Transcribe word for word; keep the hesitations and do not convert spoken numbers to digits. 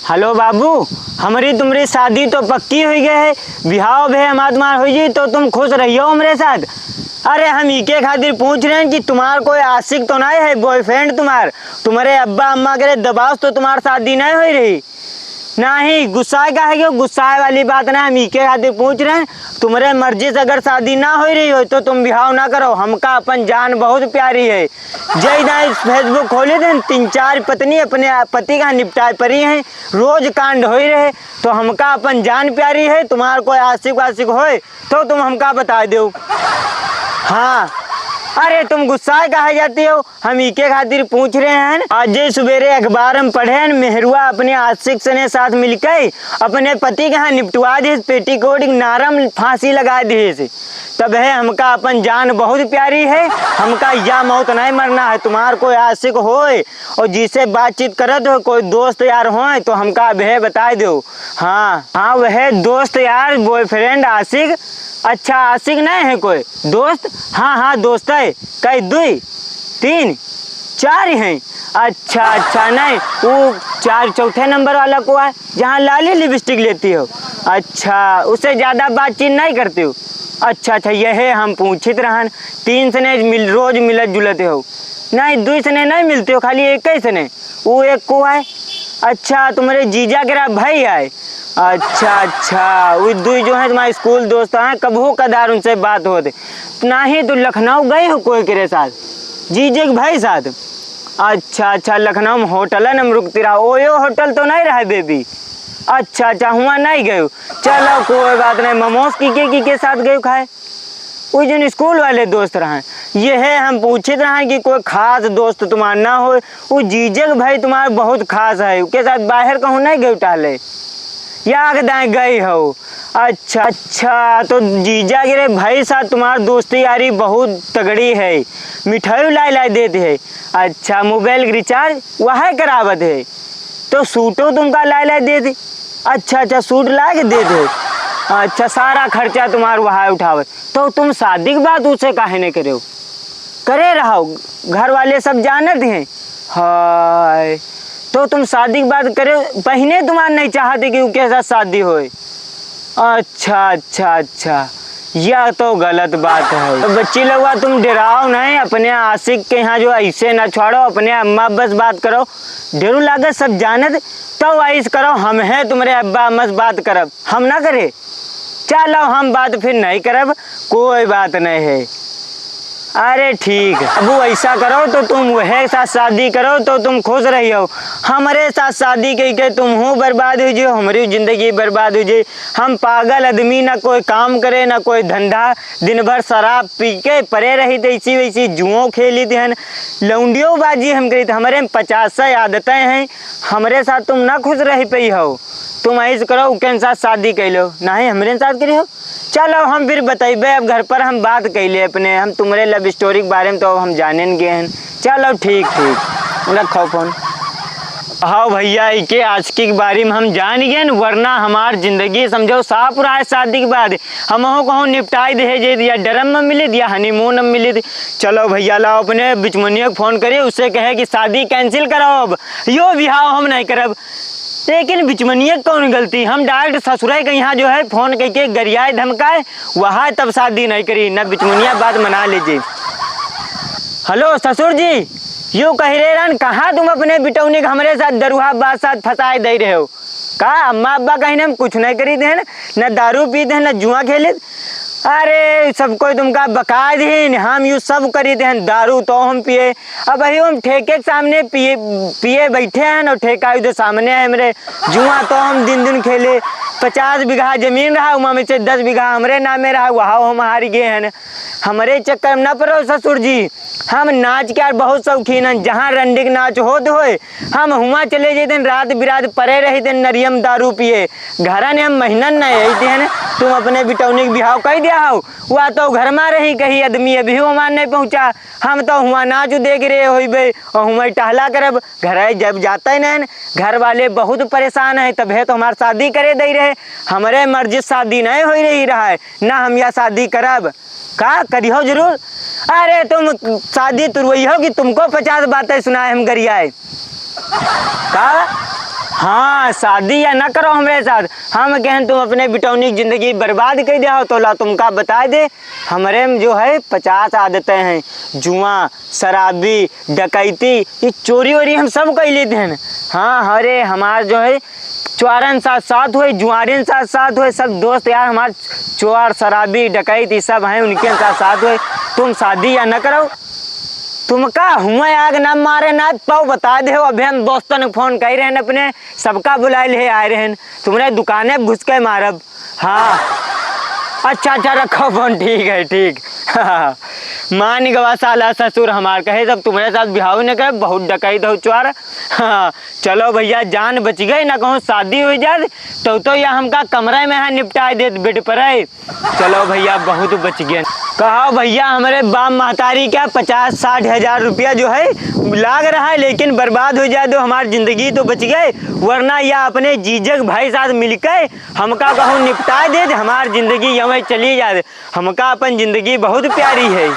हेलो बाबू, हमरी तुमरी शादी तो पक्की होइ गए है, बिहाव भे हमार तुम्हार होइ जाई तो तुम खुश रहियो हमरे साथ। अरे हम इके खातिर पूछ रहे हैं कि तुम्हार कोई आशिक तो नहीं है, बॉयफ्रेंड तुम्हार, तुम्हारे अब्बा अम्मा करे दबाव तो तुम्हार शादी नहीं होइ रही। नहीं, गुस्साए काहे के हो? गुस्साए वाली बात ना, हम इके खातिर पूछ रहे हैं। तुम्हारे मर्जी से अगर शादी ना होइ रही हो तो तुम बिहाव ना करो, हमका अपन जान बहुत प्यारी है। जय दाई Facebook खोली दिन, तीन चार पत्नी अपने पति का निपटाए परी हैं, रोज कांड होइ रहे। तो हमका अपन जान प्यारी है, तुम्हार कोई आशिक वाशिक होए तो तुम हमका बताए देउ। हाँ, अरे तुम गुस्साए काहे जाती हो? हम इके खातिर पूछ रहे हैं। आज जे सुबेरे अखबार में पढ़े हैं, मेहरुआ अपने आशिक सने साथ मिलके अपने पति के यहाँ निपटवा दिहिस, पेटीकोट के नारम फांसी लगा दिहिस। तब है हमका अपन जान बहुत प्यारी है, हमका या मौत नहीं मरना है। तुम्हार कोई आशिक होए और जिसे बातचीत करत हो, कोई दोस्त यार होए तो हमका अबहे बताए दो। हाँ, हाँ, वह दोस्त यार, बॉयफ्रेंड, आशिक। अच्छा, आशिक नहीं है कोई दोस्त? हाँ, हाँ, दोस्त है। कई दुई, तीन, चार ही हैं। अच्छा, अच्छा, नहीं, वो चार चौथे नंबर वाला को है, जहाँ लाली लिपस्टिक लेती हो। अच्छा, उससे ज़्यादा बातचीत नहीं करती हो? अच्छा, अच्छा, यह हम पूछित रहन। तीन सने मिल, रोज मिलत जुलत हो? नहीं, दुई सने नहीं मिलती हो, खाली एक ही सने। वो एक को है। अच्छा, तुम्हारे जीजा के रहा भाई है। अच्छा, अच्छा, वो दुई जो है तुम्हारे स्कूल दोस्त हैं, कबहू कदार उनसे बात होत। नहीं, तो लखनऊ गए हो कोई के साथ? जीजे के भाई साथ? अच्छा, अच्छा, लखनऊ में होटल है ना, हम रुकती रहा। ओयो होटल तो नहीं रहा बेबी? अच्छा, अच्छा, हुआ नहीं गए हो। चलो, कोई बात नहीं, मोमोज की के, की के साथ गए हो खाए? वो जन स्कूल वाले दोस्त रहे, ये है हम पूछित रहे कि कोई खास दोस्त तुम्हार ना हो, वो जीजे के भाई तुम्हार बहुत खास है, उनके साथ बाहर कहूँ नहीं गए टहले? या के दाएँ गए हो? अच्छा, अच्छा, तो जीजा के रे भाई साथ तुम्हार दोस्ती यारी बहुत तगड़ी है, मिठाई लाई लाई देते है। अच्छा, मोबाइल के रिचार्ज वह करावत है, तो सूटो तुमका लाई लाई देते। अच्छा, अच्छा, सूट ला के देते। अच्छा, सारा खर्चा तुम्हार वह उठावत। तो तुम शादी के बाद उसे काहे नहीं करे हो? करे रहो, घर वाले सब जानत हैं। हाय, तो तुम शादी के बाद करे, बहिने तुम्हार नहीं चाहते कि उनके साथ शादी होए? अच्छा, अच्छा, अच्छा, यह तो गलत बात है। तो बच्ची लोगवा, तुम डराओ नहीं, अपने आशिक के यहाँ जो ऐसे ना छोड़ो, अपने अम्मा बस बात करो। डेरू लागत सब जानत, तो ऐस करो, हम हैं तुम्हारे अब्बा अम्मा से बात करब, हम ना करे। चलो, हम बात फिर नहीं करब, कोई बात नहीं है। अरे ठीक, अब वो ऐसा करो तो तुम वह साथ शादी करो तो तुम खुश रहियो। हमरे साथ शादी कई के तुम हूँ बर्बाद हो जियो, हमारी जिंदगी बर्बाद हो जाए। हम पागल आदमी, ना कोई काम करे, ना कोई धंधा, दिन भर शराब पी के परे रही थे, इसी वैसी जुओ खेली थे हन। लौंडियो बाजी हम करी थे, हमरे में पचास आदतें हैं, हमरे साथ तुम ना खुश रह पई हो। तुम ऐस करो, उनके साथ शादी कर लो, नहीं हमरे साथ करी हो। चलो, हम फिर बतइबे, अब घर पर हम बात कैले अपने, हम तुम्हारे लव स्टोरी के बारे में तो अब हम जानेन गए हैं। चलो, ठीक, ठीक, रखो फोन। हाँ भैया, इके आशिकी के बारे में हम जान गए, वरना हमार जिंदगी समझो साफ रहा है शादी के बाद। हमहू कहूँ निपटाई दे जे, या ड्रम में मिलित, या हनीमून में मिलित। चलो भैया, लाओ अपने बिचमुनिया के फोन करिए, उससे कहे कि शादी कैंसिल कराओ, अब यो बिहाव हम नहीं करब। लेकिन बिचमनिया के कौन गलती, हम डायरेक्ट ससुरे के यहाँ जो है फोन करके गरियाए धमकाए, वहाँ तब शादी नहीं करी, न बिचमनिया बात मना लीजिए। हेलो ससुर जी, यो कह रहे रहन, कहाँ तुम अपने बिटौनी के हमरे साथ दरुहा बात साथ फंसाए दे रहे हो? का अम्मा अब्बा कहीं हम कुछ नहीं करी थे, न दारू पी थे, न जुआ खेली। अरे सब कोई तुमका बका दीन, हम यू सब करी थे, दारू तो हम पिए, अब वही हम ठेके के सामने पिए, पिए बैठे हैं और ठेका इधर सामने है हमरे। जुआ तो हम दिन दिन खेले। पचास बीघा जमीन रहा, उमा में से दस बीघा हमरे नामे रहा, वहाँ हम हार गए हैं। हमरे चक्कर में ना पड़ो ससुर जी, हम नाच के यार बहुत शौकीन हैं। जहाँ रंडी के नाच होत होए, हम हुआं चले जइते, रात बिरात परे रहिते, नरियम दारू पिए। घरा ने हम महीनन नहीं अइते हैं, तुम अपने बिटौनी के बिहाव कह दिया हो, वह तो घर में रही, कहीं आदमी अभी हमार नहीं पहुँचा। हम तो हुआं नाच देख रहे होइबे और हुआं टहला करब। घर जब जाते नहीं, घर वाले बहुत परेशान हैं, तबे तो हमार शादी करे दे रहे। हमरे मर्जी शादी नहीं हो रही रहा है, ना हम या शादी करब। का करिहो जरूर? अरे तुम शादी तुरवई हो कि तुमको पचास बातें सुनाए हम गरियाए? का? हाँ, शादी या न करो हमरे साथ। हम कहन तुम अपने बिटौनी की जिंदगी बर्बाद कर दिया हो, तो ला तुमका बता दे, हमरे में जो है पचास आदतें हैं, जुआ, शराबी, डकैती, ये चोरी वोरी हम सब कर लेते हैं। हाँ, अरे हमार जो है चुआरन साथ साथ होए, जुआरिन साथ साथ होए, सब दोस्त यार हमार चुआर, शराबी, डकैत, ये सब हैं, उनके साथ साथ होए। तुम शादी या न करो, तुमका हुआ आग ना मारे ना पाओ, बता दे हो। अभी हम दोस्तन के फोन कर रहे हैं अपने, सबका बुलाए ले आए रहे हैं, तुम्हरे दुकाने पे घुस के मारब। हाँ, अच्छा अच्छा, रखो फोन, ठीक है, ठीक। मान गवा साला ससुर हमार, कहे जब तुम्हरे साथ बिहाव न करे, बहुत डकैत हो चुआर। हाँ, चलो भैया, जान बच गए, ना कहूँ शादी हो जात तो, तो या हमका कमरे में यहाँ निपटाए देत बेड पर है। चलो भैया, बहुत बच गए। कहो भैया, हमरे बाप महतारी का पचास साठ हजार रुपया जो है लाग रहा है, लेकिन बर्बाद हो जाए तो हमार जिंदगी तो बच गए, वरना या अपने जीजक भाई साथ मिलके हमका कहूँ निपटाए देत, हमार जिंदगी यवै चली जात। हमका अपन जिंदगी बहुत प्यारी है।